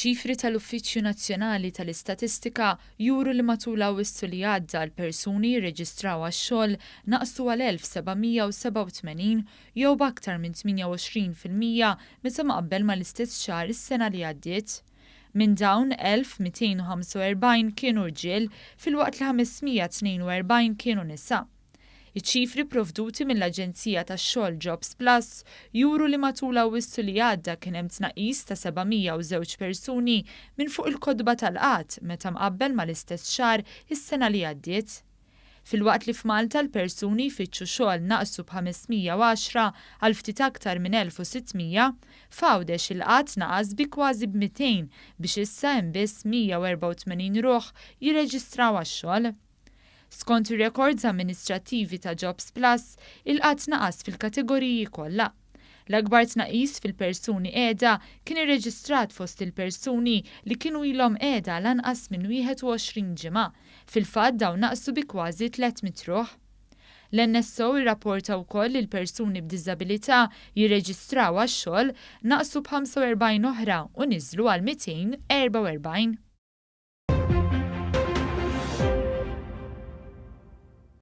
Iċ-ċifri tal-Uffiċċju Nazzjonali tal-Istatistika juru li matul Awwissu li għadda l-persuni jirreġistraw għax-xogħol naqsu għal 1,787 jew b'aktar minn 28% meta mqabbel mal-istess xahar is-sena li għaddiet. Minn dawn, 1,245 kienu rġiel filwaqt li 542 kienu nisa. Iċ-ċifri provduti mill-Aġenzija tax-Xogħol Jobs Plus juru li matul Awwissu li għadda kien hemm tnaqqis ta' 702 persuni minn fuq il-kotba tal-qgħad meta mqabbel mal-istess xahar is-sena li għaddiet. Filwaqt li f'Malta l-persuni jfittxu xogħol naqsu b'510 għal ftit aktar minn 1600, f'Għawdex il-qgħad naqas bi kważi b'200 biex issa hemm biss 184 ruħ jirreġistraw għax-xogħol. Skont ir-rekords amministrattivi ta' Jobs Plus, il-qgħad naqas fil-kategoriji kollha. L-akbar tnaqqis fil-persuni qiegħda kien irreġistrat fost il-persuni li kienu ilhom qiegħda għal anqas minn 21 ġimgħa. Fil-fatt dawn naqsu bi kważi 300 ruħ. L-NSO irrapporta wkoll li l-persuni b'diżabilità jirreġistraw għax-xogħol naqsu b'45 oħra u niżlu għal 244.